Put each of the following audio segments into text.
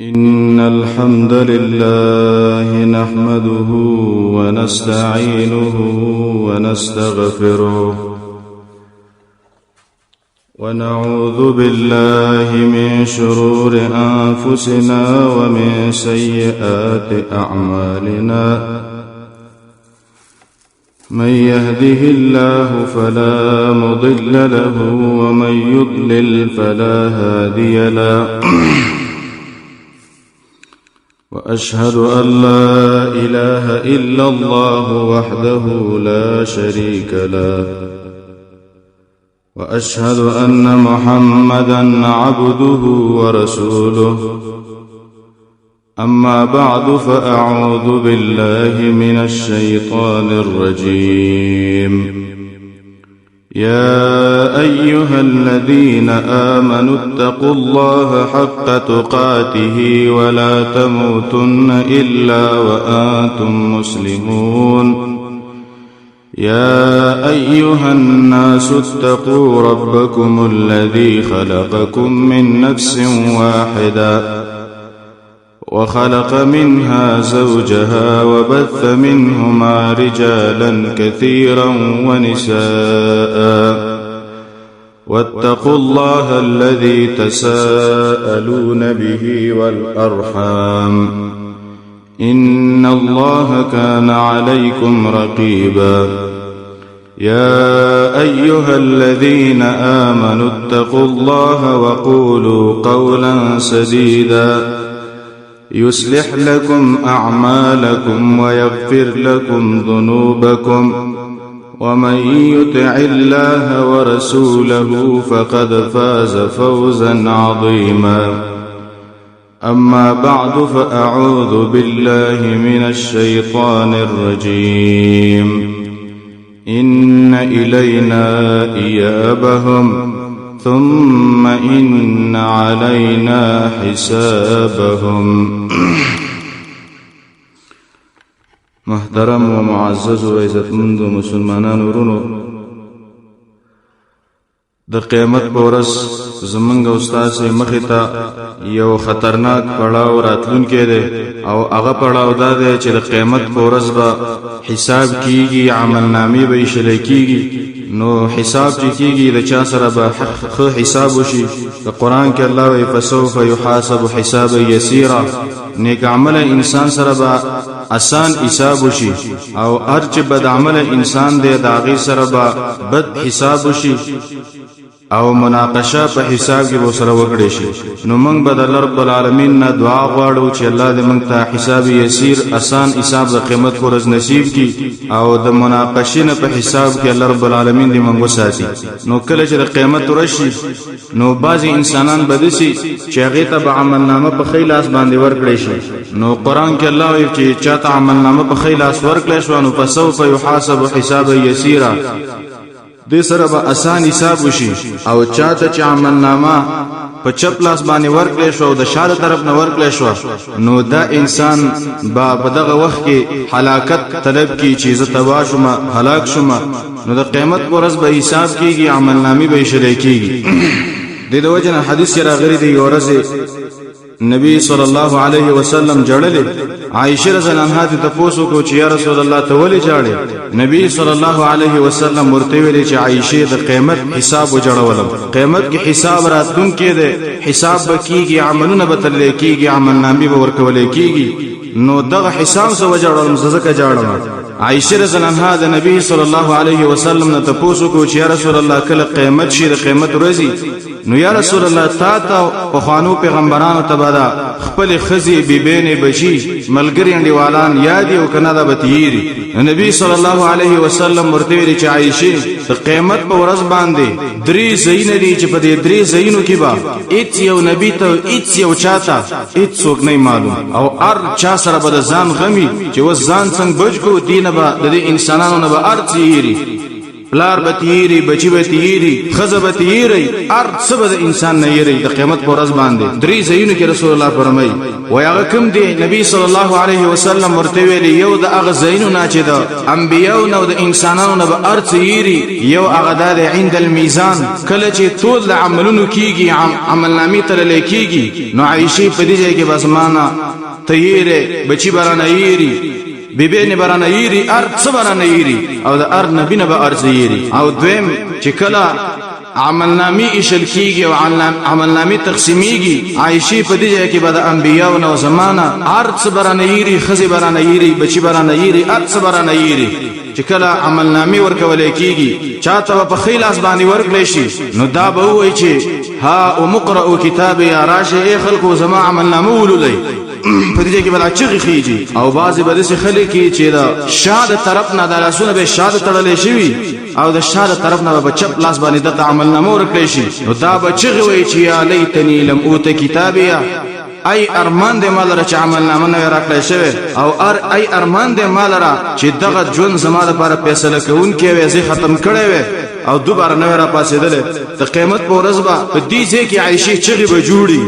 إن الحمد لله نحمده ونستعينه ونستغفره ونعوذ بالله من شرور أنفسنا ومن سيئات أعمالنا من يهده الله فلا مضل له ومن يضلل فلا هادي له واشهد ان لا اله الا الله وحده لا شريك له واشهد ان محمدا عبده ورسوله اما بعد فاعوذ بالله من الشيطان الرجيم يا ايها الذين امنوا اتقوا الله حق تقاته ولا تموتن الا وانتم مسلمون يا ايها الناس اتقوا ربكم الذي خلقكم من نفس واحده وخلق منها زوجها وبث منهما رجالا كثيرا ونساء واتقوا الله الذي تساءلون به والارحام ان الله كان عليكم رقيبا يا ايها الذين امنوا اتقوا الله وقولوا قولا سديدا يصلح لكم اعمالكم ويغفر لكم ذنوبكم ومن يطع الله ورسوله فقد فاز فوزا عظيما اما بعد فاعوذ بالله من الشيطان الرجيم ان الينا ايابهم ثم ان علينا حسابهم محترم و معزز و عزتمند مسلمانانو ورونو د قیامت په ورځ زمونږ او ستاسې مخې ته یو خطرناک پړاو راتلونکی دی او هغه پړاو دا دی چې د قیامت په ورځ به حساب کیږي، عمل نامې به ویشل کیږي. نو حساب چې کیږي د چا سره به ښه حساب وشي؟ د قرآن کې الله وایي فسوف یحاسب حسابا یسیرا، نیک عمله انسان سره به اسان حساب وشي او هر چې بد عمله انسان دی د هغې سره به بد حساب وشي او مناقشه په حساب کې به سره وکړي شي. نو موږ به د الله رب العالمین نه دعا غواړو چې الله دې موږ ته حساب یسیر، اسان حساب د قیامت پر ورځ نصیب کړي او د مناقشې نه په حساب کې الله رب العالمین دې موږ وساتي. نو کله چې د قیامت ورځ شي نو بعضی انسانان به دسی چې هغه ته به عمل نامه په خی لاس باندې ورکړي شي. نو قران کې الله وایي چې چاته عمل نامه په خی لاس ورکړي شو نو فسوف یحاسب حسابا یسیرا، دې سره به اسان حساب وشي. او چاته چې عمل نامه په چپ لاس باندې ورکړې شو او د شاده طرف نه ورکړې شو نو دا انسان با په دغه وخت کې هلاکت طلب کی چې زه تبا شم، هلاک شم. نو د قیامت پر ورځ به حساب کیږي، عمل نامې به شریک کیږي. د دې وجه نه حدیث راغلی دی، یو ورځ نبی صلی الله علیه وسلم جړلې، عائشه رضی الله عنها ته تاسو کو چې یا رسول الله ته ولې جاړې؟ نبی صلی الله علیه وسلم ورته ویلې چې عائشه د قیامت حساب وجړولم، قیامت کې حساب راتلونکې ده، حساب به کیږي، عملونه به تلل کیږي، عمل نامې به ورکول کیږي، نو دغه حساب سو وجړولم، زکه جاړم. عائشه رضی الله عنها د نبی صلی الله علیه وسلم نه تاسو کو چې یا رسول الله کله قیامت شي، د قیامت ورځي، نو یا رسول الله تا ته پخوانو پیغمبرانو ته به دا خپل ښځې، بیبینې، بچي، ملګري، انډیوالان یاد او کنه دا به تیری؟ نبی صلی الله علیه وسلم ورته ویلي چې عایشه د قیامت په ورځ باندې درې ځایونه دي چې په دې درې ځایونو کې به هیڅ یو نبی ته، هیڅ یو چاته هیڅ څوک نه معلوم او هر چا سره به د ځان غمي چې وس ځان څنګه بچ کو، دینه به د دې انسانانو نه به هر څه. پلار به تیری، بچی به تیری، خزه به تیری، ار څه به د انسان نه یری د قیامت پر ورځ باندې. درې ځایونو کې رسول الله فرمایي، وای هغه کوم دی؟ نبی صلی الله علیه وسلم ورته ویلي، یو د هغه ځایونو نه چې د انبیاو نه او د انسانانو نه به ار څه یری، یو هغه دا دی عند المیزان، کله چې ټول د عملونو کیږي، عملنامې تللی کیږي، نو عایشې په دې ځای کې بس مانه تیره، بچی برانه یری، بیبی نه برانه یری، ار څه برانه یری، او د ار نبی نه به ار څه یری. او دویم چې کله عملنامې ایشل کیږي او عملنامې تقسیمیږي، عایشې په دې ځای کې به د انبیاو نه زمانه ار څه برانه یری، ښځې برانه یری، بچی برانه یری، ار څه برانه یری. چې کله عملنامې ورکولې کیږي، چاته په ښی لاس باندې ورکړی شي، نو دا به ووایي چې ها امقرأ کتابي، راشه ای خلکو زما عملنامه ولولئ. په دې کې به دا چغې خېږي. او بعضې به داسې خلک کي چې د شا د طرف نه دا لاسونه به شا ته تړلی شوي، او د شا د طرف نه به په چپ لاس باندې دته عملنامه ورکړی شي، نو دا به چغې وایي چې یا لیتني لم اوت کتابیه، ای ارمان دې مال را چې عملنامه نه راکړی شوی، او ار ای ارمان دې مال را چې دغه ژوند زما لپاره فیصله کوونکی وی، زه ختم کړی وی او دوباره نه را پاسېدلی. د قیامت په ورځ به په دې ځای کې عایشې چغې به جوړي،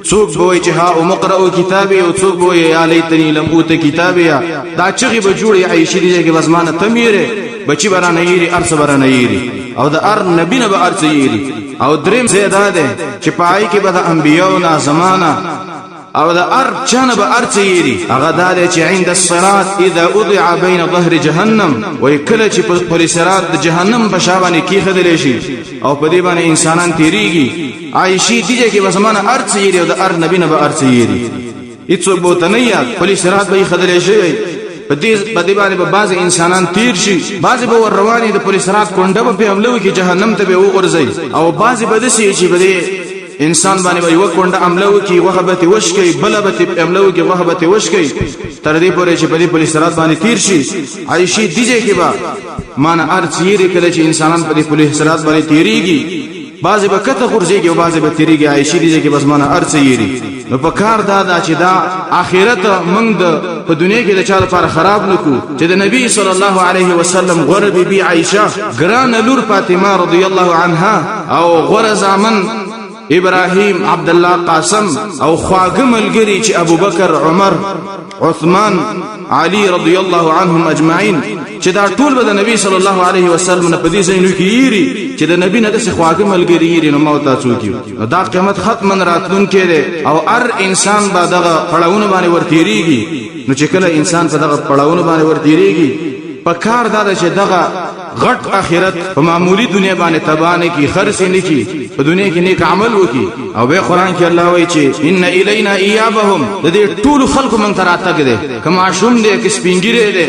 څوک به وایي چې ها امقرأ کتابي، او څوک به وایي یا لیتني لم اوت کتابي. دا چغې به جوړي عایشې دې ځای کې بس ما نه تم یېرې، بچي به رانه یېري، هر څه به رانه یېري، او د هر نبي نه به هر څه یېري. او دریم ځای دا دی چې په هغې کې به د انبیاو نه زمانه او د هر چا نه به هر څه یېري، هغه دا دی چې عند الصراط اذا وضع بین ظهر جهنم، وایي کله چې پر صراط د جهنم په شا باندې کېښودلی شي او په دې باندې انسانان تېرېږي، عایشې دې ځای کې به زمانه هر څه یېري او د هر نبي نه به هر څه یېري، هېڅوک به ورته نه یاد. پلي صراط به یې ښودلی شوی، په دې باندې به بعضې انسانان تیر شي، بعضې به ور روان دي، د پل صراط کونډه به پرې حمله وکړي، جهنم ته به وغورځوي، او بعضې به داسې چې په دې انسان باندې به یوه کونډه حمله وکړي، غوښه به ترې وشکوي، بله به ترې حمله وکړي، غوښه به ترې وشکوي، تر دې پورې چې په دې پل صراط باندې تیر شي. عایشې دې ځای کې به مانه هر څه یېري، کله چې انسانان په دې پل صراط باندې تېرېږي، بعضې به کته غورځېږي او بعضې به تېرېږي. عایشې دې ځای کې بس مانه هر څه یېري. نو په کار دا ده چې دا آخرت موږ د په دنیا کې د چا لپاره خراب نه کړو، چې د نبی صلی الله علیه وسلم غوره بیبي عایشه، ګرانه لور فاطمه رضی الله عنها، او غوره زامن ابراهیم، عبدالله، قاسم، او خواږه ملګري چې ابوبکر، عمر، عثمان، علی رضی الله عنهم اجمعین، چې دا ټول به د نبی صلی الله علیه وسلم نه په دې ځایونو کې یېري، چې د نبی نه داسې خواږه ملګري یېري، نو ما ورته څوک یو؟ نو دا قیامت ختما راتلونکی دی، او هر انسان به دغه پړاوونو باندې ورتېرېږي. نو چې کله انسان په دغه پړاوونو باندې ورتېرېږي، په کار دا ده چې دغه غټ آخرت په معمولی دنیا باندې تباه نه کړي، خرڅ یې نه کړي، په دنیا کې نیک عمل وکړي. او بیا قرآن کې الله وایي چې ان الینا ایابهم، د دې ټولو خلکو موږ ته راتګ دی، که ماشوم دی، که سپینږیری دی،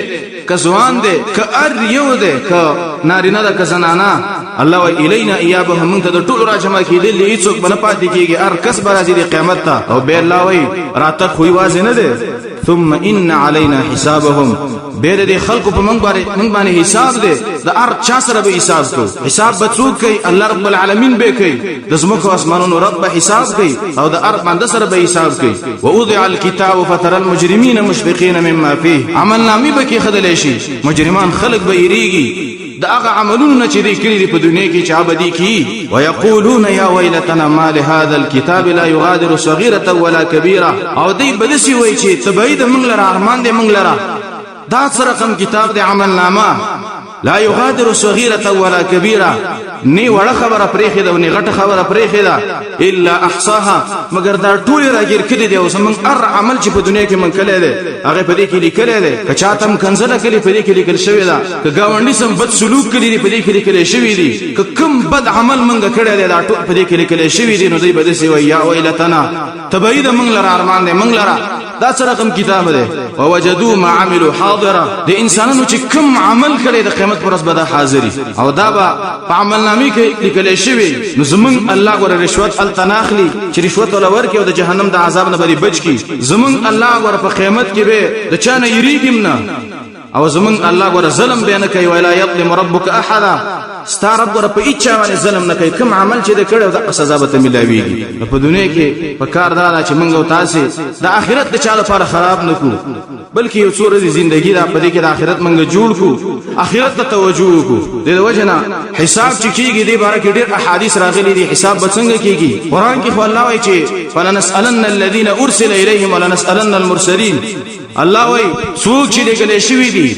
که ځوان دی، که هر یو دی، که نارینه ده، که زنانه، الله وایي الینا ایابهم، موږ ته د ټولو راجمع کېدل دي، هېڅوک به نه پاتې کېږي، هر کس به راځي د قیامت ته. او بیا الله وایي راتګ خو یوازې نه دی، ثم ان علينا حسابهم، بیا د دې خلکو په موږ باندې حساب دی، د هر چا سره به حساب کوو. حساب به څوک کوي؟ الله رب العالمین به کوي، د ځمکو اسمانونو رب به حساب کوي، او د هر بنده سره به حساب کوي. ووضع الكتاب فترى المجرمين مشفقين مما فيه، عملنامې به کېښودلی شي، مجرمان خلک به یریږي د هغه عملونو نه چې دوی کړي دي په دنیا کې چې هغه به دوی کوي. ویقولون یا ویلتنا ما لهذا الكتاب لا یغادر صغیرة ولا کبیره، او دوی به داسې وایي چې تبعي ده موږ لره، ارمان دی موږ لره، دا څه رقم کتاب دی عملنامه، لا یغادر صغیرة ولا کبیره، نی وړه خبره پرېښې ده او نی غټه خبره پرېښې ده، الا احصاها، مګر دا ټولې راګیر کړي دي. او زموږ هر عمل چې په دنیا کې موږ کړی دی هغه په دې کې لیکلی دی، که چاته هم کنځله کړې په دې کې لیکل شوې ده، که ګاونډي سم بد سلوک کړي دي په دې کې لیکل شوي دي، که کوم بد عمل موږ کړی دی دا ټول په دې کې لیکل شوي دي. نو دوی به داسې وایي یا ویلتنا، تبعي ده موږ لره، ارمان دی موږ لره، دا څه رقم کتاب دی. ووجدوا ما عملوا حاضرا، د انسانانو چې کوم عمل کړی د قیامت پر ورځ به دا حاضري، او دا به په عملنامې کې لیکل شوی. نو زمونږ الله ګوره رشوت هلته نه اخلي چې رشوت وله ورکړي او د جهنم د عذاب نه به دې بچ کړي. زمونږ الله ګوره په قیامت کې به د چا نه یریږي هم نه، او زمونږ الله ګوره ظلم به نه کوي، ولا یظلم ربک احدا. ستا رب ګوره په هیچا باندې ظلم نه کوي، کوم عمل چې دې کړی دغه سزا به ته ملاویږي. په دنیا کې په کار دا ده چې موږ او تاسې د آخرت د چا لپاره خراب نه کړو، بلکې یو څو ورځې زندگی ده، په دې کې د آخرت موږ جوړ کړو، آخرت ته توجه وکړو. د دې وجه نه حساب چې کیږي، دې باره کې ډېر احادیث راغلي دي. حساب به څنګه کیږي؟ قرآن کې خو الله وایي چې فلنسألن الذین ارسل الیهم ولنسألن المرسلین. الله وایي څوک چې لېږلی شوي دي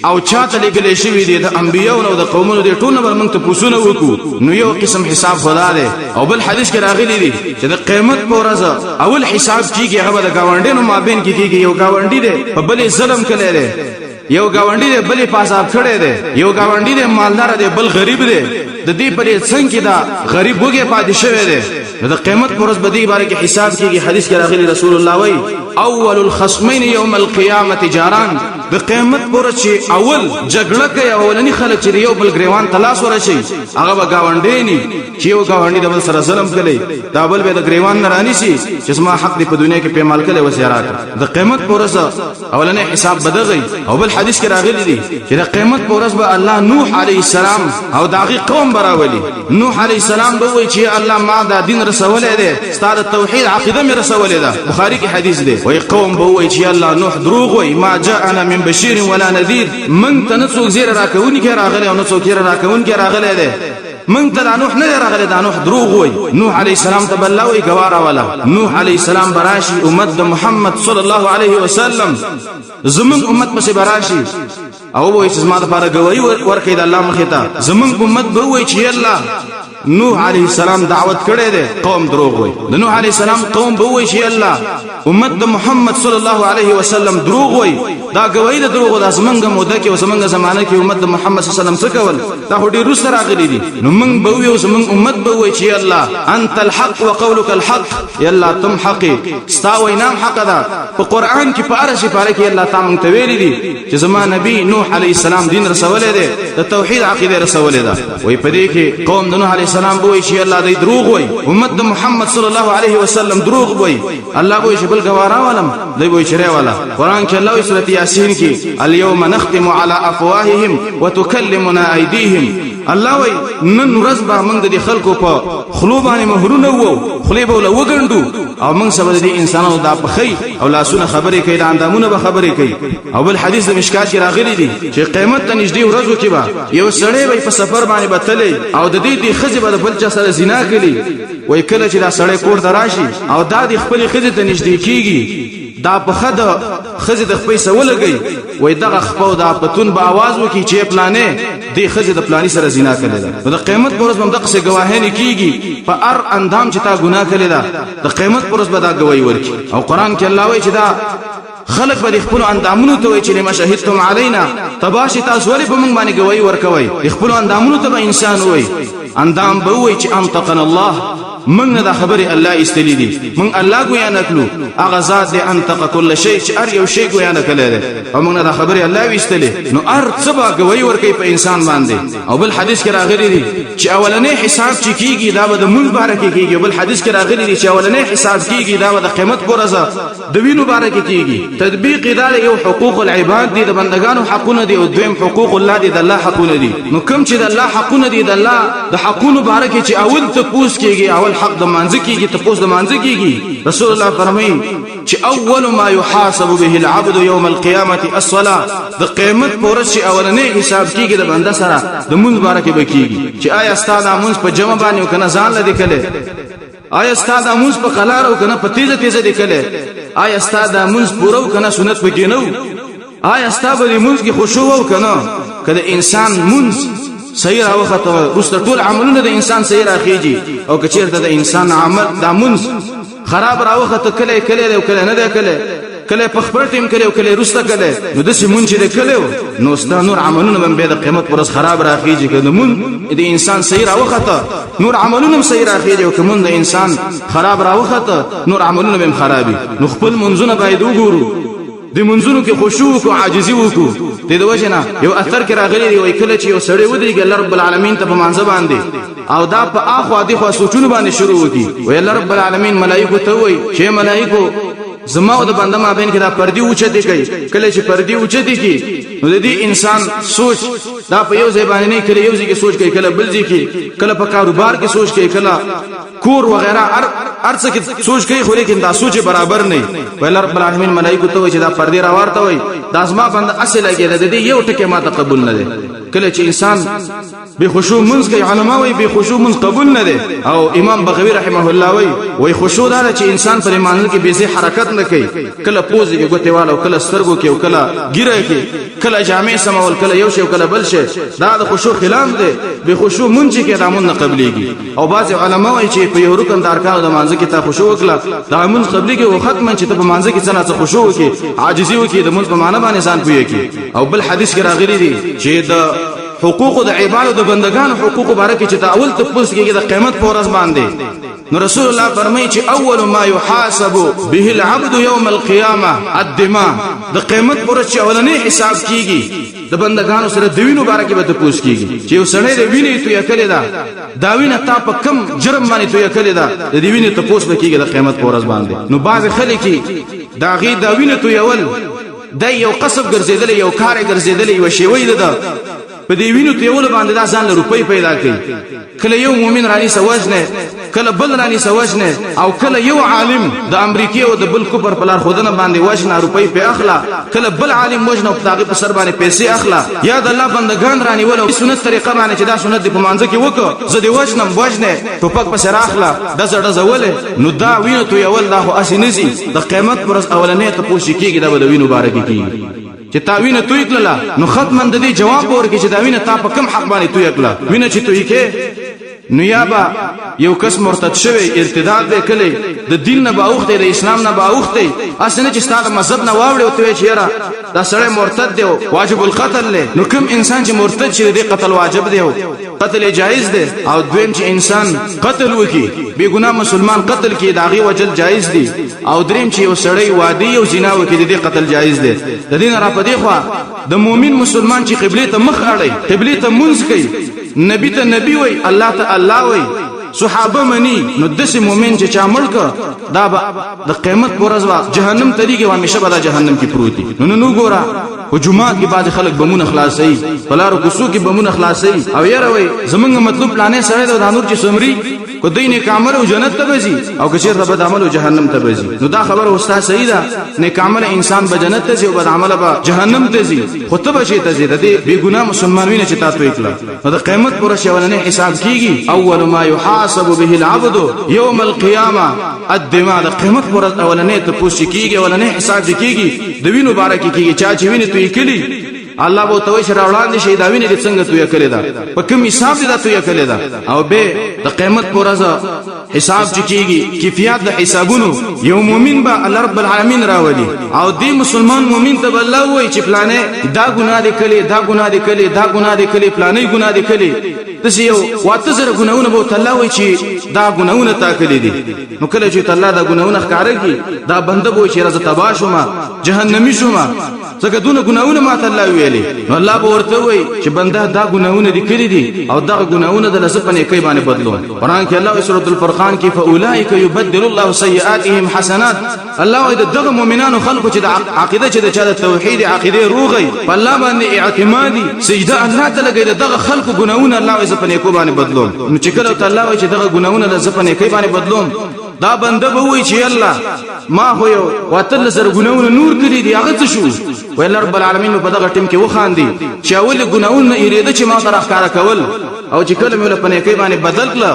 او چاته لېږلی شوي دي، د انبیاو او د قومونو دې ټول نه به موږ تپوسونه وکړو. نو یو قسم حساب خدا دی. او بل حدیث کې راغلي دي چې د قیامت په ورځ اول حساب کیږي، هغه به د ګاونډیانو مابین کې کیږي. یو ګاونډي دی په بلې ظلم کړی دی، یو ګاونډي دی بلې په عذاب کړی دی، یو ګاونډي دی مالدار دی بل غریب دی، د دې پرې څنګه کې دا غریب وږی پاتې شوی دی. نو د قیامت پر ورځ به دې باره کې حساب کیږي. حدیث کې راغلي رسول الله وایي اول الخصمین یوم القیامت جاران. د قیامت پر ورځ چې اول جګړه کوي، اولني خلک چې یو بل ګریوان ته لاس ورشي، هغه به ګاونډی ني چې یو ګاونډي د بل سره ظلم کوي، دا بل به د ګریوان نه رانیسي چې زما حق دی په دنیا کې پیمال کړی وسې راکړه. د قیامت پر ورځ اولنې حساب به دغی. او بل حدیث کې راغلي دي چې د قیامت پر ورځ به الله نوح علیه السلام او د هغې قوم به راولي. نوح علیه السلام به وایي چې الله ما دا دین رسولی دی، ستا د توحید عقیده مې رسولې ده. بخاري کې حدیث دی. وایي قوم به وایي چې الله نوح دروغ وایي، ما جاءنا من بشیر ولا نذیر، موږ ته نه څوک زیری راکوونکی راغلی او نه څوک یې راکوونکی راغلی دی، موږ ته دا نوح نه دی راغلی، دا نوح دروغ وایي. نوح علیه السلام ته به الله وایي ګواه راوله. نوح علیه السلام به راشي، امت د محمد صلی الله علیه وسلم زمونږ امت پسې به راشي او وایي چې زما دپاره ګواهي ورکړئ د الله مخې ته. زمونږ امت به ووایي چې الله نوح علیه السلام دعوت کړی دی، قوم دروغ وایي. د نوح علیه السلام قوم به ووایي چې الله امت د محمد صلی الله علیه وسلم دروغ وایي، دا ګواهي د دروغو ده. زمونږ موده کې او زمونږ زمانه کې امت د محمد صلی الله علیه وسلم څه کول، دا خو ډېر وروسته راغلي دي. نو موږ به ووایو، زمونږ امت به ووایي چې الله انت الحق وقولک الحق، یا الله تم حق، ستا وینا هم حق ده. په قرآن کې په هره سپاره کې الله تا موږ ته ویلي دي چې زما نبی نوح علیه السلام دین رسولی دی، د توحید عقیده رسولې ده. وایي په دې کې قوم د نوح علیه السلام به وایي چې الله دی دروغ وایي، امت د محمد صلی الله علیه وسلم دروغ وایي. الله به وایي چې بل ګواه راولم، دی به وایي چې راوله. قرآن کې الله وایي سورة یاسین کې الیوم نختم علی افواههم وتکلمنا ایدیهم. الله وایي نن ورځ به موږ د دې خلکو په خولو باندې مهرونه ووهو، خولې به ورله وګنډو، او موږ سره به د دې انسانانو دا پښې او لاسونه خبرې کوي، دا اندامونه به خبرې کوي. او بل حدیث د مشکات کې راغلي دي چې قیامت ته نږدې ورځو کې به یو سړی به په سفر باندې به تللی او د دې دې ښځې به د بل چا سره زنا کړي. وایي کله چې دا سړی کور ته راشي او دا د خپلې ښځې ته نږدې کیږي، دا پښه د ښځې د خپې سره ولګوي، وایي دغه خپه او دا پتون به اواز وکړي چې پلانې دې ښځې د پلاني سره زنا کړې ده. نو د قیامت پر ورځ به همدغسې ګواهیانې کیږي په هر اندام چې تا ګناه کړې ده، د قیامت پر ورځ به دا ګواهي ورکړي. او قرآن کې الله وایي چې دا خلک به د خپلو اندامونو ته وایي چې لما شهدتم علینا، تباه شي تاسو ولې په موږ باندې ګواهي ورکوئ؟ د خپلو اندامونو ته به انسان ووایي، اندام به ووایي چې انطقنا الله، موږ نه دا خبرې الله ایستلې دي، موږ الله ګویا نه کړو، هغه ذات دی انطق کل شی چې هر یو شی ګویا نه کړی دی، او موږ نه دا خبرې الله ویستلې. نو هر څه به ګواهي ورکوي په انسان باندې. او بل حدیث کې راغلي دي چې اولنی حساب چې کیږي دا به د مونځ باره کې کیږي. بل حدیث کې راغلي دي چې اولنی حساب کیږي دا به د قیامت پر ورځ د وینو باره کې کیږي. تطبیق دا یو حقوق العباد دي، د بندگانو حقونه دي، او دویم حقوق الله دي، د الله حقونه دي. نو کوم چې د الله حقونه دي، د الله د حقونو باره کې چې اول تپوس کیږي، اول حق د مانځ کیږي، تپوس د مانځ کیږي. رسول الله فرمایي چې اول ما يحاسب به العبد يوم القيامه الصلاه. د قیامت پر ورځ چې اولنې حساب کیږي د بنده سره د مونځ باره کې به کیږي چې آیا ستا د مونځ په جمع باندې او کنه ځان لدی کله، آیا ستا د مونځ په قلار او کنه په تیزه تیزه دی کله، آیا ستا د مونځ پوره او کنه سنت پکې نه، آیا ستا به مونځ کې خشوع او کنه. کله انسان مونځ صحیح راوخته وروسته ټول عملونه د انسان صحیح راخیږي، او که چېرته د انسان عمل د مونځ خراب راوخته، کله کله دی او کله نه دی، کله کله په خپل ټیم کله او کله وروسته کله، نو داسې مونځ چې دی کله نو ستا نور عملونه به بیا د قیامت پر ورځ خراب راخیږي. که د مونځ د انسان صحیح راوخته نور عملونه هم صحیح راخیږي، او که مونځ د انسان خراب راوخته نور عملونه به هم خرابي. نو خپل مونځونه باید وګورو، د منځونو کې خشوع وکړو، عاجزي وکړو. د دې وجه نه یو اثر کې راغلی دی، وایي کله چې یو سړی ودرېږي الله رب العالمین ته په مانځه باندې او دا په اخوا دې خوا سوچونو باندې شروع وکړي، وایي الله رب العالمین ملایکو ته وایي چې ملایکو زما او د بنده مابین کې دا پردي اوچتې کوي. کله چې پردي اوچتې کی نو د دې انسان سوچ دا په یو ځای باندې نه، کله یو ځای کې سوچ کوي، کله بل ځای کې، کله په کاروبار کې سوچ کوي، کله کور وغیرہ ارڅ کې سوچ کوي، خو لیکن دا سوچ برابر نه. ویل رب العالمین ملائکه ته چې دا پردي راوارته وي، دا زما بنده اصل لګي، د دې یو ټکی ما ته قبول نه دی. کله چې انسان بے خشوع منځ کوي، علما وي بے خشوع منځ قبول نه دی. او امام بغوی رحمه الله وي، وای خشوع دا چې انسان پر ایمان کې بے حرکت نه کوي، کله پوزې کې ګوتې والو، کله سترګو کې، او کله ګیره کې، کله جامع سمول، کله یو شی، کله بل شی، دا د خشوع خلاف دی. بے خشوع منځ کې دا مون نه قبليږي. او بعض علما وایي چې په یو رکن د ارکانو د مانځ کې تا خشوع وکړه دا مونږ قبليږي، او ختم چې ته په مانځ کې څه نه خشوع وکې، عاجزي وکې، د مونږ په معنی باندې ځان پوهه کې. او بل حدیث کې راغلي دي چې د حقوق د عبادو د بندگانو حقوق مبارک چې ته اول ته پوس کېږي د قیامت پر ورځ باندې. نو رسول الله فرمایي چې اول ما يحاسب به العبد يوم القيامه الدماء، د قیامت پر ورځ چې اولنې حساب کیږي د بندگانو سره د وینو مبارک به ته پوس کیږي چې یو سړی د وینې تو یکلې ده، دا وینه تا په کم جرم باندې تو یکلې ده، د دې وینې ته پوس کیږي د قیامت پر ورځ باندې. نو بعض خلک دا غي دا وینې تو یول د یو قصب ګرځیدل، یو کار ګرځیدل، یو شیوی ده، په دې وینو تیول باندې دا ځان له روپۍ پیدا کوي. کله یو مؤمن رانی سوجنه، کله بل رانی سوجنه، او کله یو عالم د امریکای او د بل کوپر په لار خودنه باندې وجنه روپۍ په اخلا، کله بل عالم وجنه او تاغي په سر باندې پیسې اخلا، یا د الله بندگان رانی ول سنت طریقه باندې چې دا سنت په مانځ کې وکړه زه دې وجنم وجنه ټوپک په سر اخلا د زړه زوله. نو دا وینو تو یول دا خو اسی نزي د قیامت پر اولنې ته پوښی کیږي، دا به د وینو بارک کیږي چې تا وینه توی کړله. نو ختمن د دې جواب ورکړي چې دا وینه تا په کم حق باندې توی کړله. وینه چې توی کې نو یا به یو کس مرتد شوی، ارتداد به کړي، د دین نه باوخته، د اسلام نه باوخته، اسنه چې ستاسو مذهب نه واوړي او ته چې یاره دا سړی مرتد دی، واجب القتل له. نو کوم انسان چې مرتد شي د قتل واجب دی، قتل جایز دی. او دویم چې انسان قتل وکي، بے ګناه مسلمان قتل کی، داغي وجل جایز دی. او دریم چې یو سړی وادي او زنا وکي، د قتل جایز دی. د دین را پدې خو د مؤمن مسلمان چې قبله ته مخ اړي، قبله ته منځ کوي، نبی ته نبی وای، الله ته الله وای، صحابه منی، نو دسه مؤمن چې چا ملک دا به د قیامت پر ورځ جهنم ته لیږي او همیشه به دا جهنم کې پروت دي. نو نو ګوره په جمعات کې بعض خلک بمونه خلاصي، په لارو کوڅو کې بمونه خلاصي، او یاره وای زمونږ مطلوب پلانې سره د نور چې سمري کو دین نیک عمل او جنت ته بځي، او که چیرته بد عمل او جهنم ته بځي. نو دا خبره استاد صحیح ده، نیک عمل انسان به جنت ته ځي او بد عمل به جهنم ته ځي، خو ته به چې ته ځي د دې بے ګناه مسلمان وینه چې تا تو کړه. نو د قیامت پر ورځ اولنې حساب کیږي، اول ما يحاسب به العبد يوم القيامه الدماء. د قیامت پر ورځ اولنې ته پوښتنه کیږي، اولنې حساب کیږي د وینو باره کې کیږي. چا چې وینې توی کړي الله به توي شر وړاندې شي، دا وینې دې څنګه توی کړي، دا په کوم حساب دې دا توی کړي دا. او به د قیامت پر ورځ حساب چې کیږي، کیفیت د حسابونو، یو مؤمن به الله رب العالمین راولي، او دې مسلمان مؤمن ته الله وایي چې پلانې دا ګناه دې کړي، دا ګناه دې کړي، دا ګناه دې کړي، پلانې ګناه دې کړي، داسې یو 8000 ګناهونه به الله وایي چې دا ګناهونه تا کړي دي. نو کله چې الله دا ګناهونه ښکاره کړي، دا بنده به چې راز تبا شوم، جهنمی شوم، ځکه دونه ګناهونه ماته الله ویلي. نو الله به ورته وایي چې بنده دا ګناهونه دې کړي دي او دا ګناهونه د لزه په نیکۍ باندې بدلو. قرآن کې الله سورۃ الفرقان کې فاولئک یبدل الله سیئاتهم حسنات. الله وایي دغه مؤمنانو خلکو چې د عقیده چې د چا د توحید عقیده روغي، په الله باندې اعتمادي، سجده الله ته لګي، دغه خلکو ګناهونه الله وایي په نیکو باندې بدلو. نو چې کله ته الله وایي چې دغه ګناهونه د په نیکۍ باندې بدلوم، دا بنده به وایي چې الله ما خو یو 8000 ګناهونه نور کړي دي، هغه څه شو؟ ویل رب العالمین په دغه ټیم کې وخاندي چې اول ګناهونه یریده چې ما تر ښکارا کول، او چې کله مې له په نیکۍ باندې بدل کړه،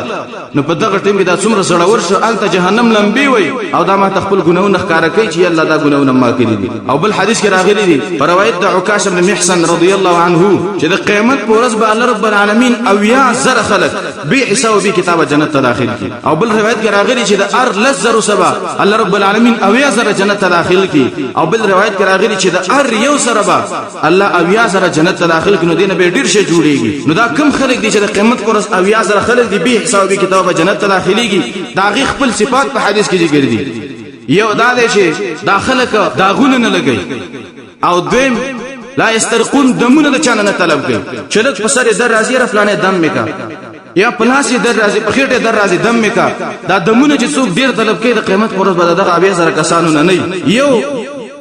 نو په دغه ټیم کې دا څومره زړور شو، الته جهنم لمبي وي، او دا ما خپل ګناهونه ښکارا کوي چې الله دا ګناهونه ما کړي دي. او بل حدیث کې راغلي دي په روایت د عکاش بن محصن رضی الله عنه چې د قیامت پر ورځ به الله رب العالمین 70000 خلک بے حساب بے کتابه جنت ته داخل کی. او بل روایت کې راغلي چې د ار 10000 سبا الله رب العالمین 70000 جنت ته داخل کی. او بل روایت کې راغلي چې د ار یو سره به الله 70000 جنت ته داخل کی. نو دینه به ډیر شي جوړیږي. نو دا کم خلک دي چې د قیامت پر ورځ 70000 خلک دي بے حساب بے کتابه جنت ته داخليږي؟ دا غي خپل صفات په حدیث کې ذکر دي. یو دا دی چې دا خلک داغونه نه لګي، او دویم لا یسترقون، دمونه د چانه نه طلب کوي چې لږ په سر در راځي را فلانه دم میکا، یا پلاس در راځي، په خېټه در راځي، دم میکا. دا دمونه چې څوک ډیر طلب کوي د قیامت پر ورځ به دغه 70,000 کسانو نه نه، یو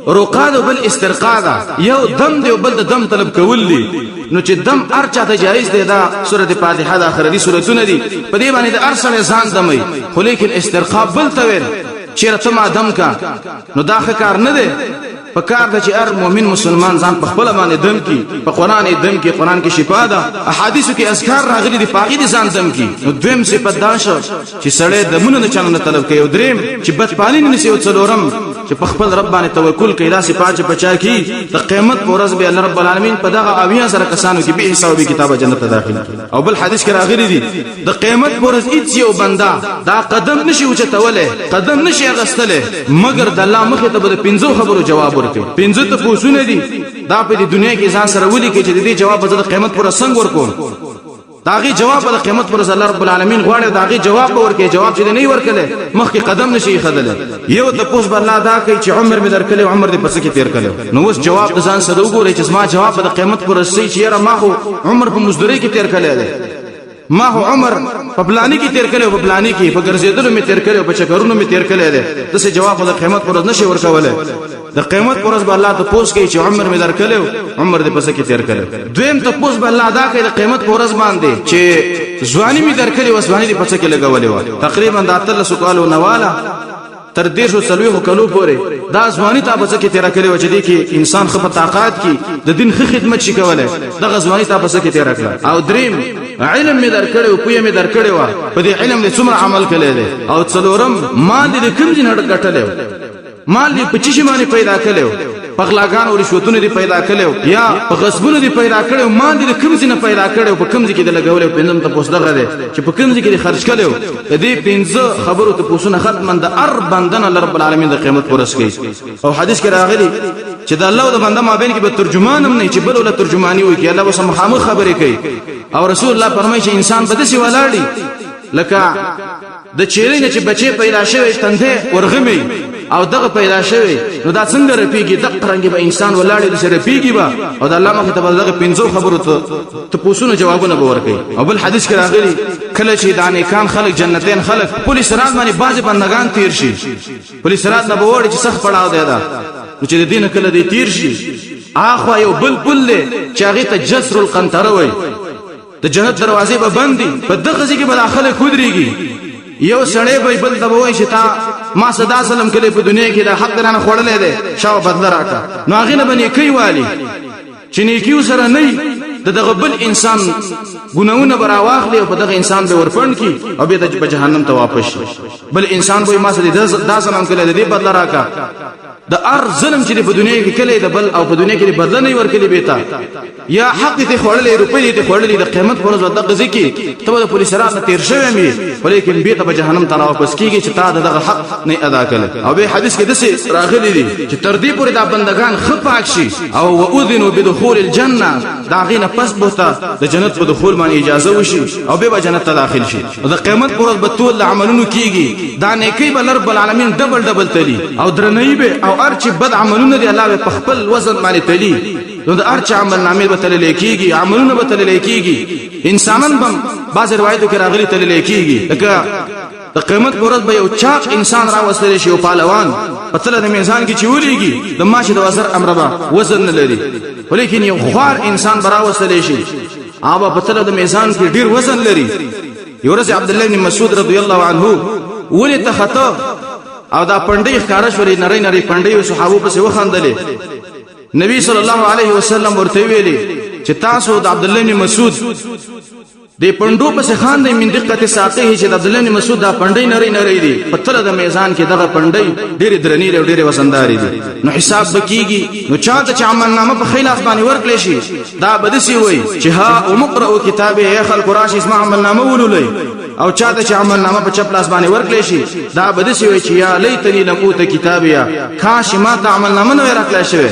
رقا ده بل استرقا ده، یو دم دی بل د دم طلب کول دي. نو چې دم هر چاته جایز دی، دا سورته فاتحه د اخري سورتونه دي، په دې باندې د هر سړی ځان دمي، خو لیکن استرقا بل ته ویل چې ته ما دم کا، نو دا ښه کار نه دی. په کار ده چې هر مؤمن مسلمان ځان په خپل باندې دم کی، په قران یې دم کی، قران کې شفا ده، احادیثو کې اذکار راغلي دي، پاغي دي ځان دم کی. نو دویم صفت دا شو چې سړی دمونه نه چانه طلب کوي، او دریم چې بدپالي نه نسی، او څلورم چې په خپل رب باندې توکل کوي. دا صفات چې پچا کی د قیامت پر ورځ به الله رب العالمین په دغه 70,000 کسانو کې به حساب کتاب جنت ته داخل کی. او بل حدیث کې راغلي دي د قیامت پر ورځ هیڅ یو بنده دا قدم نشي اوچتوله، قدم نشي اغستله، مګر د الله مخې ته به د پنځو خبرو جواب ورکړي. پنځه ته پوسونه دي، دا په دې دنیا کې ځان سره ولي کې چې د دې جواب به د قیامت پر څنګه ورکوم. داغي جواب د قیامت پر الله رب العالمین غواړي، داغي جواب به ورکړي. جواب چې نه ورکړي مخکې قدم نشي خدله. یو ته پوس بل الله دا کوي چې عمر مې درکړي، عمر دې پس کې تیر کړي. نو اوس جواب د ځان سره وګوري چې زما جواب د قیامت پر سي چې یاره ما خو عمر په مزدوري کې تیر کړی دی، ما هو عمر په پلاني کې تیر کړی، په پلاني کې په ګرځېدلو مې تیر کړی، په چکرونو مې تیر کړی دی. داسې جواب د قیامت پر ورځ نشي ورکولی. د قیامت پر ورځ به الله ته پوس کوي چې عمر مې درکړی، عمر دې پس کې تیر کړی. دویم ته پوس به الله دا کوي د قیامت پر ورځ باندې چې ځواني مې درکړې وه، ځواني دې پس کې لګولې وه، تقریبا د 18 کالو نواله تر 43 کلو پورې دا ځواني تا پس کې تیر کړې وه، چې دې کې انسان ښه په طاقت کې د دین ښه خدمت شي کولی، دغه ځواني تا پس کې تیر کړه. او دریم علم مې درکړی او پوهه مې درکړې وه، په دې علم دې څومره عمل کړی دی. او څلورم مال دې کوم ځای نه ګټلی، مال دې په څه شي باندې پیدا کړی، په غلاګانو رشوتونو دې پیدا کړی یا په غصبونو دې پیدا کړی، مال دې کوم ځای نه پیدا کړی، په کوم ځای کې دې لګولی. پنځم تپوس دغه دی چې په کوم ځای کې دې خرج کړی. د دې پنځه خبرو تپوسونه ختما د هر بنده نه الله رب العالمین د قیامت پر ورځ کوي. او حدیث کې راغلي چې د الله او د بنده مابین کې به ترجمان هم نه چې بل ولا ترجماني وکړي، الله به مخامخ خبرې کوي. او رسول الله فرمایي چې انسان به داسې ولاړ لکه د چیرې نه چې بچی پیدا شوی، تندې ورغمي او دغه پیدا شوی، نو دا څنګه رپیږي، دغه رنګ به انسان ولاړ دي سره رپیږي به. او د الله مخ ته به دغه پنځو خبرو ته تپوسونو جوابونه به ورکوي. او بل حدیث کې راغلي کله چې دا نیکان خلک جنتین خلک پولیس صراط باندې بعضې بندګان تیر شي، پولیس صراط نه به وړي چې سخت پړاو دی دا، نو چې د دې نه کله دی تیر شي، اخوا یو بل پل دی چې هغې ته جسر القنطره وایي، د جنت دروازې به بندي، په دغه ځای کې به دا خلک ودرېږي. یو سړی به بل ته به وایي چې تا ما صدا سلم کلی په دنیا کې دا حق درانه خوړلی دی، شاوه بدله راکړه. نو هغې نه به نیکۍ والي چې نیکي ورسره نه وي، د دغه بل انسان ګناهونه به راواخلي او په دغه انسان به ورپنډ کړي او بیا به جهنم ته واپس شي. بل انسان به وایي ما سره دا ظلم کړی دی، د دې بدله راکړه. د هر ظلم چې په دنیا کې کلی د بل او په دنیا کې بدله نه ورکړي بیتا یا حق دې خوړلې، روپۍ دې خوړلې، د قیامت پر ورځ دغه ځکه ته به د پولیس را تیر شوی مې، ولیکن بیرته به جهنم ته واپس کیږي چې تا دغه حق نه ادا کړل. او به حدیث کې دسه راغلي دي چې تر دې پورې دا بندگان خپاک شي او واذنوا بدخول الجنه، دا غینه پس بوته د جنت په دخول باندې اجازه وشي او به جنت ته داخل شي. د قیامت پر ورځ به ټول عملونو کیږي، دا نیکی به رب العالمین ډبل ډبل تلی او درنۍ به، او هر چې بد عملونه دي الله به په خپل وزن باندې تلی. نو د هر چا عمل نامې به تللی کیږي، عملونه به تللی کیږي، انسانان به بعض روایتو کې راغلي تللی کیږي. لکه د قیامت پر ورځ به یو چاق انسان راوستل شي، یو پهلوان په تله د میزان کې چې ولېږي د ماشې د وزر امره به وزن نه لري، ولیکن یو خوار انسان به راوستل شي، هغه په تله د میزان کې ډېر وزن لري. یو ورځ عبدالله بن مسعود رضی الله عنه ولې ته خطا او دا پنډۍ ښکاره شولې، نری نری پنډۍ او صحابو پسې وخندلې. نبی صلی الله علیه وسلم ورته ویلي چې تاسو د عبدالله بن مسعود د پندو پسې خان دی من دقت ساقه، چې د عبدالله بن مسعود دا پنډۍ نری نری دي، په تله د میزان کې دغه پنډۍ ډېرې درنې او ډېرې وزندارې دي. نو حساب به کیږي، نو چاته چې عمل نامه په ښی لاس باندې ورکړی شي دا به داسې وایي چې ها امقرأ کتابې، ای خلکو راشئ زما عمل نامه ولولئ. او چاته چې عمل نامه په چپ لاس باندې ورکړی شي دا به داسې وایي چې یا لیتني لم اوت کتابیه، کاش ما ته عمل نامه نه وای راکړی شوې،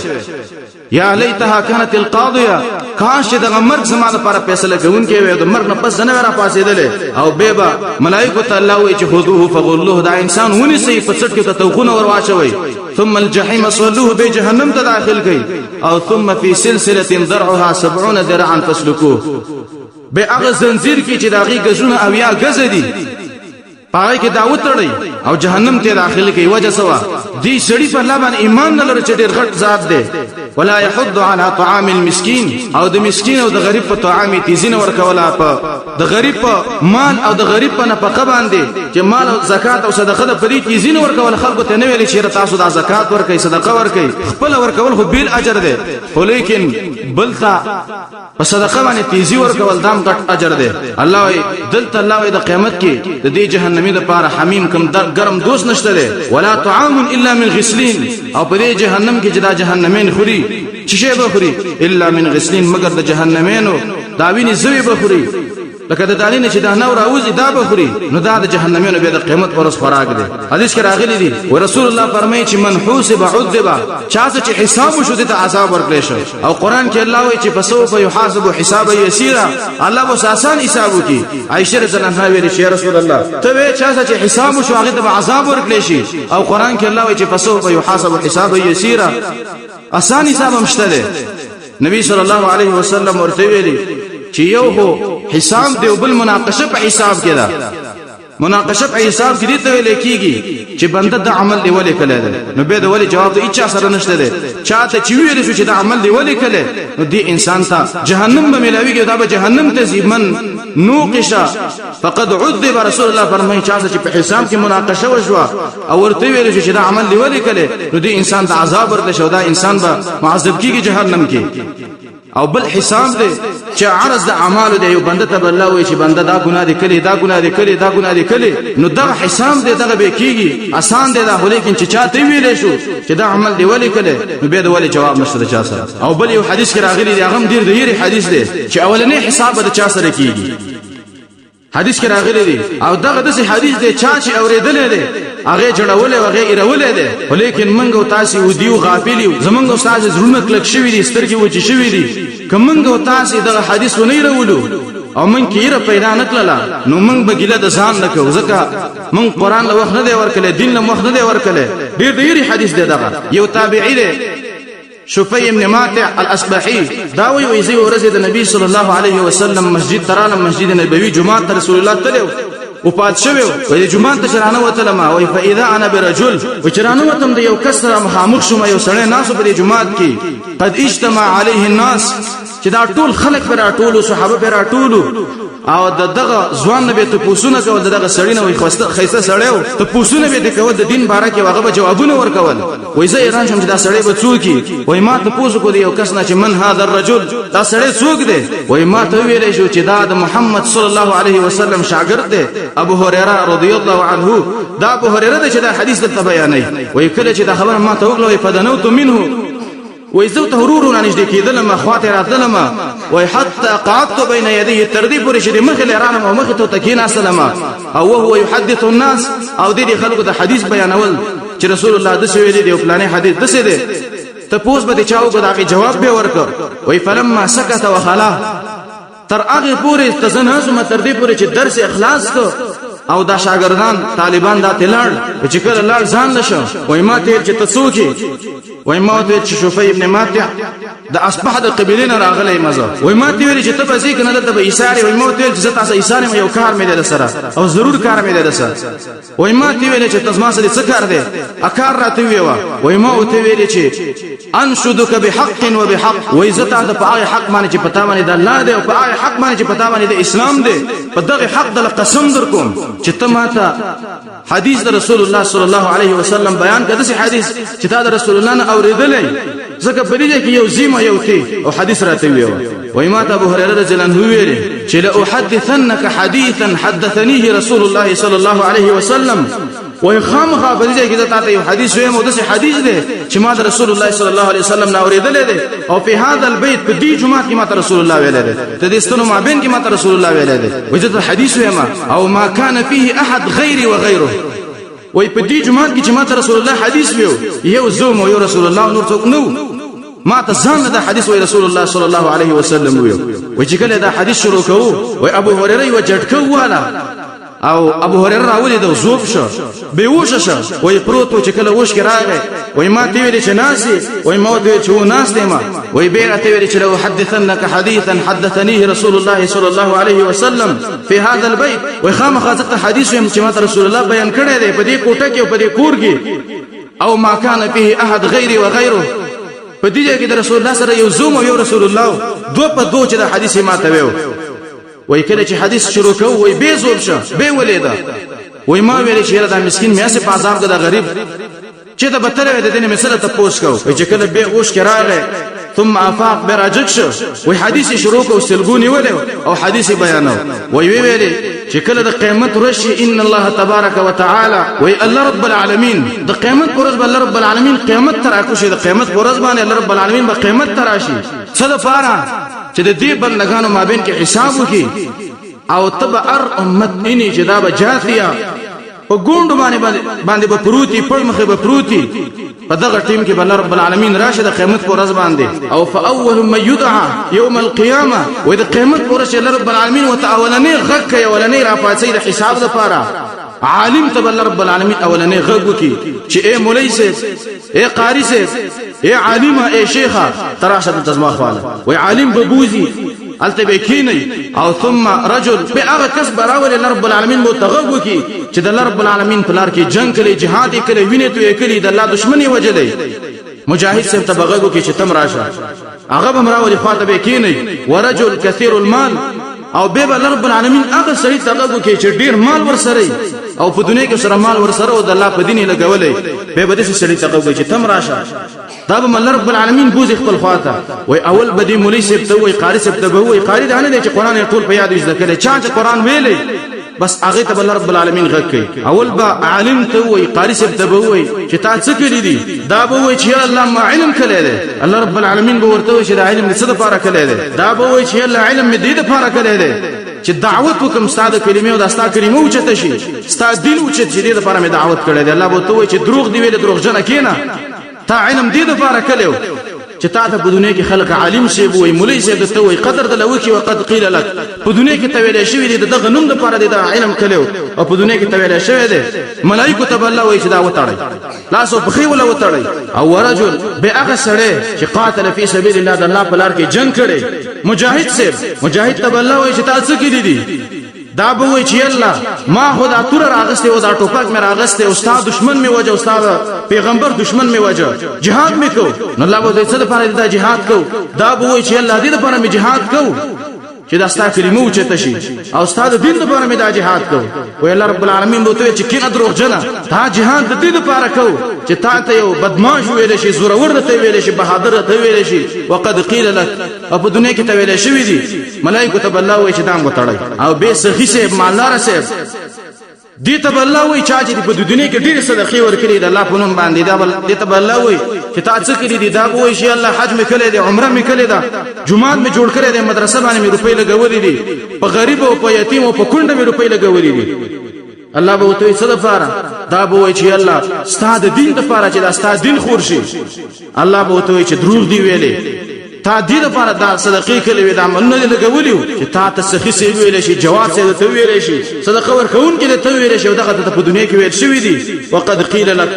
یا لیتها كانت القاضیه، کاش چې دغه مرګ زما لپاره فیصله کوونکی وای، د مرګ نه پس زه نه وای راپاڅېدلی. او بیا به ملایکو ته الله وایي چې خذوه فغلوه، دا انسان ونیسئ په څټ کې ته توقونه ورواچوئ، ثم الجحیم صلوه، به جهنم ته داخل کړئ، او ثم في سلسلة ذرعها 70 ذراعا فاسلكوه. به هغه زنجیر کې چې د هغې ګزونه 70 ګزه دي، په هغې کې دا وتړئ او جهنم ته داخل کړئ. وجه څه وه؟ دې سړي په الله باندې ایمان نه لري چې ډېر غټ ذات دی. ولا يحض على طعام المسكين، او د مسکین او د غریب په طعام یې تیزي نه ورکوله، په د غریب په مال او د غریب په نفقه باندې چې مال او زکات او صدقه ده، په دې تیزي نه ورکوله. خلکو ته نه ویلې چې تاسو دا زکات ورکئ، صدقه ورکئ، خپله ورکول خو بېل اجر دی، خو لیکن بل ته په صدقه باندې تیزی ورکول دام غټ اجر دی. الله وی دلته، الله وی د قیامت کې د دې جهنمی د پاره حمیم کم ګرم دوست نشته دی، ولا طعام الا من غسلین. او په دې جهنم کې چې دا جهنمین خوري، چې شی به خوري؟ الا من غسلین، مگر د جهنمینو دا ویني زوی به خوري، لکه د دانې نه چې دا نور راوځي دا به خوري. نو دا د جهنمینو بیا د قیامت پر ورځ خوراک دی. حدیث کې راغلي دي و رسول الله فرمایي چې من حوسب عذب، چا چې حساب وشو ته عذاب ورکړي شو. او قران کې الله وایي چې فسوف يحاسب حسابا يسيرا، الله به آسان حساب وکي. عائشه رضی الله عنها ویلي چې رسول الله ته وی چا چې حساب وشو هغه ته عذاب ورکړي شي، او قران کې الله وایي چې فسوف يحاسب حسابا يسيرا، آسان حساب هم شته دی. نبی صلی الله علیه وسلم ورته ویلي چې یو هو حساب دی او بل مناقشه په حساب کې ده. مناقشه په حساب کې دي ته ویل کېږي چې بنده د عمل دی ولې کړی دی، نو به د ولې جواب د هیچا سره نشته دی. چاته چې ویل شو چې د عمل دی ولې کړی، نو دې انسان ته جهنم به ملاویږي، دا به جهنم ته ځي. من نوقش فقد عذب، رسول الله فرمایي چا چې په حساب کې مناقشه وشوه او ورته ویل شو چې دا عمل دی ولې کړی، نو دې انسان ته عذاب ورکړي شو، دا انسان به معذب کیږي جهنم کې. او بل حساب دی چې عرض د اعمالو دی، یو بنده ته الله وایي چې بنده دا ګناه دی کړې، دا ګناه دی کړې، دا ګناه دی کړې، نو دغه حساب دی، دغه به کیږي، آسان دی دا. خو لیکن چې چاته ویلی شو چې دا عمل دی ولې کړی، نو بیا د ولې جواب نشته د چا سره. او بل یو حدیث کې راغلی دی، هغه هم ډېر د یرې حدیث دی، چې اولنی حساب به د چا سره کیږي. حدیث کې راغلی دی، او دغه داسې حدیث دی چا چې اورېدلی دی هغې جړولی او هغې ایرولې دی، خو لیکن موږ او تاسې ودي یو، غافل یو، زموږ او ستاسې زړونه کلک شوي دي، سترګې وچې شوي دي. که موږ او تاسې دغه حدیث ونه ایرولو او موږ کې ایره پیدا نه کړله، نو موږ به ګیله د ځان نه کوو، ځکه موږ قرآن له وخت نه دی ورکړی، دین له وخت نه دی ورکړی. ډېر د ایرې حدیث دی. دغه یو تابعي دی، شفیع ابن ماتع الاصبحي، دا وی وی زه ورځ د نبی صلی الله علیه وسلم مسجد ترالم، مسجد نبوي جمعه ته رسول الله تلو او پات شوی وی، جمعه ته چرانه وتلم، وی فاذا انا برجل، و چرانه وتم د یو کس سره مخامخ شوم، یو سړی ناس په جمعه کې، قد اجتمع علیه الناس، چې دا ټول خلک پر ټولو صحابه پر ټولو، او د دغه ځوان نه به ته پوسونه کول، دغه سړی نه وي خوسته خیسته سړی و، ته پوسونه به کول د دین باره کې، هغه به جوابونه ورکول. وای زه ایران شم چې دا سړی به څوک وای. ما ته پوسو کو دی یو کس نه چې من هذا الرجل، دا سړی څوک دی؟ وای ما ته ویل شو چې دا د محمد صلی الله علیه وسلم شاګرد دی، ابو هريره رضی الله عنه. دا ابو هريره دی چې دا حدیث دلته بیانوي. وای کله چې دا خبره ما ته وکړه، وای فدنوت منه، وای زه ته ورو ورو نږدې کېدلم، خواته راتلم، وای حتی قعدت بین یدیه، تر دې پورې چې د مخې له رانم او مخې ته کېناستلم، او وهو یحدث الناس، او دې خلکو ته حدیث بیانول چې رسول الله داسې ویلي دی او فلانې حدیث داسې دی. تپوس به د چا وکړو، د هغې جواب به ورکړ. وای فلما سکت وخلا، تر هغې پورې ته زه نه ځم تر دې پورې چې درس اخلاص کړ، او دا شاګردان طالبان دا ته لاړ، چې کله لاړ ځان له شو، وای ما ته چې ته څوک یې؟ وای ما ته چې شفیع ابن ماتع د اصبح د قبیلې نه راغلی یم زه. وای ما ته ویل چې ته به ځې که نه، دلته به ایسارې؟ وای ما ته ویل چې زه تاسو ایسار یم، یو کار مې دی سره او ضرور کار مې دی سره. وای ما ته ویل چې ته زما سره څه کار دی، اکار راته ویوه. وای ما ته ویل چې انشدک بحق وبحق، وای زه تا ته په هغه حق باندې چې پتا باندې د الله دی او په هغه حق باندې چې پتا باندې د اسلام دی، په دغه حق د قسم در کوم چې ته ما ته حدیث د رسول الله صلی الله علیه وسلم بیان کړه، داسې حدیث چې تا د رسول الله نه اورېدلی، ځکه په دې کې یو زیمه یو تی او حدیث راته ویو. وای ما ته ابو هريره رضی الله عنه ویل چې لاحدثنك حديثا حدثنيه رسول الله صلی الله علیه وسلم، وای خامخا په دې کې ته یو حدیث وایم او داسې حدیث دی چې ما د رسول الله صلی الله علیه وسلم نه اورېدلی دی، او په هذا البيت، په دې جماعت کې ما ته رسول الله ویلی دی، د دې ستنو مابین کې ما ته رسول الله ویلی دی. وای زه حدیث وایم او ما كان فيه احد غيري وغيره، وای په دې جماعت کې چې ما ته رسول الله حدیث ویو، یو زوم او یو رسول الله، نور څوک نو. ما ته ځان دا حدیث وای رسول الله صلی الله علیه وسلم ویو. وای چې کله دا حدیث شروع کوو، وای ابو هريره یو جټکو والا او ابو هريره راولید او زوب شو، بیوش شو، وای پروت چې کله وش کې راغی، وای ما ته ویل چې ناسي، وای ما ته چې ناس دی ما، وای بیا ته ویل چې لو حدثنك حديثا حدثنيه رسول الله صلى الله عليه وسلم في هذا البيت، وای خامخا زه حدیث ویم چې ما ته رسول الله بیان کړی دی په دې کوټه کې او په دې کور کې، او ما كان فيه احد غيري وغيره. په دې ځای کې د رسول الله سره یو زوم او یو رسول الله، دوه په دوه چې د حدیث ما ته ویو. وای کله چې حدیث شروع کو، وای بے زوب شه بے ولیدا، وای ما ویل چې دا مسكين مې اسه په عذاب ده غریب چې دا بتره د دې مسله ته پوس کو. چې کله به اوش کې راغی، ثم افاق براجک شو، وای حدیث شروع کو، سلګونی ولې او حدیث بیانو. وای وی ویلې چې کله د قیامت رشي، ان الله تبارک وتعالى، وای الله رب العالمین د قیامت پر ورځ الله رب العالمین قیامت تر شي، د قیامت پر ورځ باندې الله رب العالمین به قیامت تراشي، څه د پاره چې د دې بندگانو مابین کې حساب وکي. او تب ار امت اینی چې دا به جاتیا په ګوند باندې باندې به پروتي، پړ مخه به پروتي، په دغه ټیم کې بل رب العالمین راشه د قیامت پر ورځ باندې. او فاول من يدعى يوم القيامه، و د قیامت پر ورځ رب العالمین وته اولنې غږ کوي، اولنې را پاتې د حساب لپاره عالم ته بل رب العالمین اولنې غږ وکي چې اے مولوی صاحب، اے قاری صاحب، اے عالمه، اے شیخه، تراشه د تزما خواله. وای عالم ببوزي الته به کینی. او ثم رجل به هغه کس براول رب العالمین مو تغږ وکي چې د رب العالمین پلار کې جنگ کړي، جهاد کړي، وینې تو کړي، د الله دشمنی وجلې، مجاهد صاحب ته بغږ وکي چې تم راشه، هغه به مراولي خواته به کینی. ورجل کثیر المال، او به به رب العالمین هغه سړي ته غږ وکړي چې ډیر مال ورسره او په دنیا کې سره مال ورسره او د الله په دین لګولې، به به دې سړي ته غږ وکړي چې تم راشه، دا به مل رب العالمین بوزي خپل خواته. وای اول به دې مولوی صاحب ته وای، قاری صاحب ته به وای، قاری دا نه دی چې قرآن ټول په یاد زده کړي، چا چې قرآن ویلې بس هغه ته بل رب العالمین غږ کوي. اول به عالم ته وای، قاری صاحب ته به وای چې تا څه کړی دي، دا به وای چې الله ما علم کړی دی، الله رب العالمین به ورته وای چې دا علم څه لپاره کړی دی، دا به وای چې الله علم مې دې لپاره کړی دی چې دعوت وکم، ستا د کلمې او د ستا کلمه اوچته شي، ستا دین اوچت شي، دې لپاره مې دعوت کړی دی. الله به ورته وای چې دروغ دی ویل، دروغجنه کینه، تا علم دې لپاره کړی چې تا ته په دنیا کې خلک عالم صاحب وای، مولوی صاحب ته وای، قدر د لوکي، وقد قیل لك، په دنیا کې ته ویل شوی دی دغه نوم د پاره دی دا علم کړو، او په دنیا کې ته ویل شوی دی ملائکه ته الله وای چې دا وتاړی، لاس او پخې ولا وتاړی. او ورجل به هغه سړی چې قاتل فی سبیل الله، د الله په لار کې جنگ کړي، مجاهد صاحب، مجاهد ته الله وای چې تا څه کړی دي، دا به وای چې الله ما خو دا تور راغسته او دا ټوپک مې راغسته، استاد دشمن مې وجه، استاد پیغمبر دشمن مې وجه، جهاد مې کو، نو الله به دې څه لپاره دا جهاد کو، دا به وای چې الله دې لپاره مې جهاد کو چې دا ستا کلمه اوچته شي او ستا د دین لپاره مې دا جهاد کو. وای الله رب العالمین به ته چې کینه دروغجنه، تا جهاد د دې لپاره کو چې تا ته یو بدمعاش ویل شي، زورور ته ویل شي، بهادر ته ویل شي، وقد قیل لك، او په دنیا کې ته ویل شوی دي، ملائکه ته الله وای چې دام وتړی. او به سخی صاحب، مالدار صاحب، دې ته الله وای چا چې په دنیا کې ډېر صدقې ورکړي د الله په نوم باندې، دا بل دې ته الله وای چې تا څه کړی دي، دا وای چې الله حج مې کړی دی، عمره مې کړی ده، جومات مې جوړ کړی دی، مدرسه باندې مې روپۍ لګولې دي، په غریب او په یتیم او په کونډه مې روپۍ لګولې دي. الله به ورته څه لپاره، دا به وای چې الله ستا د دین لپاره چې دا ستا دین خور شي. الله به ورته وای چې دروغ دی ویلې، تا دې لپاره دا صدقې کړې وې، دا منونه دې لګولي چې تا ته سخي صاحب ویلی شي، جواد صاحب ته ویلی شي، صدقه ورکوونکي ته ویلی شي، او دغه ته په دنیا کې ویل شوي دي، وقد قیل لک،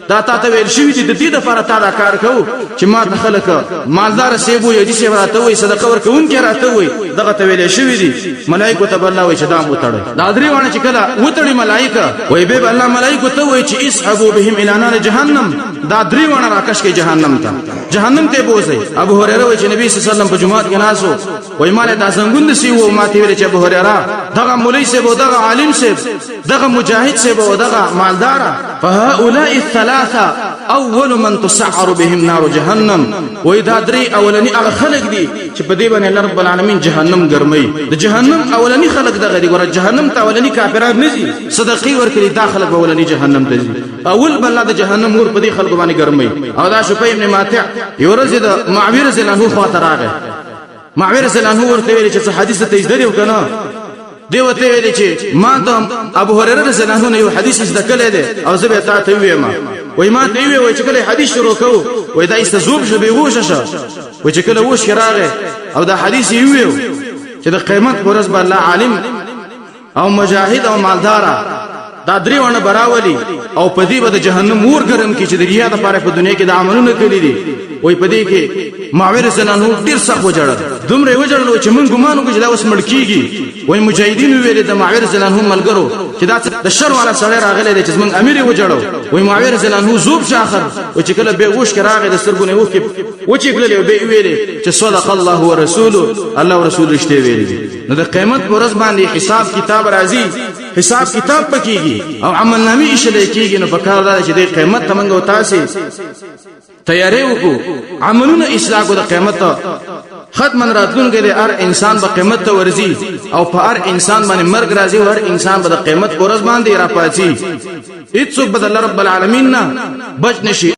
دا تا ته ویل شوي دي، د دې لپاره تا دا کار کوو چې ما ته خلک مالدار صاحب وایي، حاجي صاحب راته وایي، صدقه ورکوونکی راته وایي، دغه ته ویلی شوي دي. ملایکو ته به الله وایي چې دا هم وتړئ. دا درې واړه چې کله وتړي ملایکه، وایي بیا به الله ملایکو ته وایي چې اسحبو بهم الی نار جهنم، دا درې واړه راکش کړئ جهنم ته، جهنم ته بوځئ. ابو هريره وایي چې نبی صلی الله علیه وسلم په جومات کې ناست و، وایي ما له دا زنګون داسې و، ما ته ویل چې ابو هريره دغه مولوي صاحب او دغه عالم صاحب، دغه مجاهد صاحب او دغه مالدار، فهؤلاء الثلاثه اول من تسعر بهم نار جهنم، وایي دا درې اولني هغه خلک دي چې په دې باندې الله رب العالمین جهنم ګرموي. د جهنم اولني خلک دغه دي، ګوره جهنم ته اولني کافران نه ځي، صدقې ورکړي دا خلک به اولني جهنم ته ځي، اول به الله د جهنم اور په دې خلکو باندې ګرموي. او دا شپه ابن ماتع یو ورځ د معاویه رضی الله عنه خواته راغی، معاویه رضی الله عنه ورته ویل چې څه حدیث ته زده دی که نه، دی ورته ویل چې ما ته ابو هريره رضی الله عنه یو حدیث زده کړی دی او زه به تا ته ووایم. وایي ما ته وویل، وایي چې کله حدیث شروع کوو، وایي دا ایسته ذوب شو، بېهوښه شو، وایي چې کله وش راغی او دا حدیث یې وویل چې د قیامت په ورځ به الله عالم او مجاهد او مالدارا، دا درې ونه براولي او په دې به د جهنم ور ګرم کی چې د ریا د پاره په دنیا کې د عملونه کړی دي. وای په دې کې معاویه رضی الله عنه ډیر سخت وجړل، دومره وجړل چې مونږ ګمان وکړو چې دا اوس مړ کیږي. وای مجاهدین ویل د معاویه رضی الله عنه ملګرو چې دا د شر والا سړی راغلی دی چې زمونږ امیر وجړو. وای معاویه رضی الله عنه زوب شاخر او چې کله به وش راغی د سترګو نه وښکې وچې کړلې او به ویلې چې صدق الله ورسوله، الله او رسول رښتیا ویلي دي. نو د قیامت پر ورځ باندې حساب کتاب راځي، حساب کتاب پکېږي او عمل نامې ایشلې کېږي. نو پکار دا چې د قیامت ته موږ او تاسې تیاری وکړو، عملونه اصلاح کو. د قیامت ختمن راتلونکی دی، هر انسان به قیامت ته ورځي او په هر انسان باندې مرګ راځي او هر انسان به د قیامت پر ورځ باندې راپاڅي. هیڅوک به د الله رب العالمین نه بچ نشي.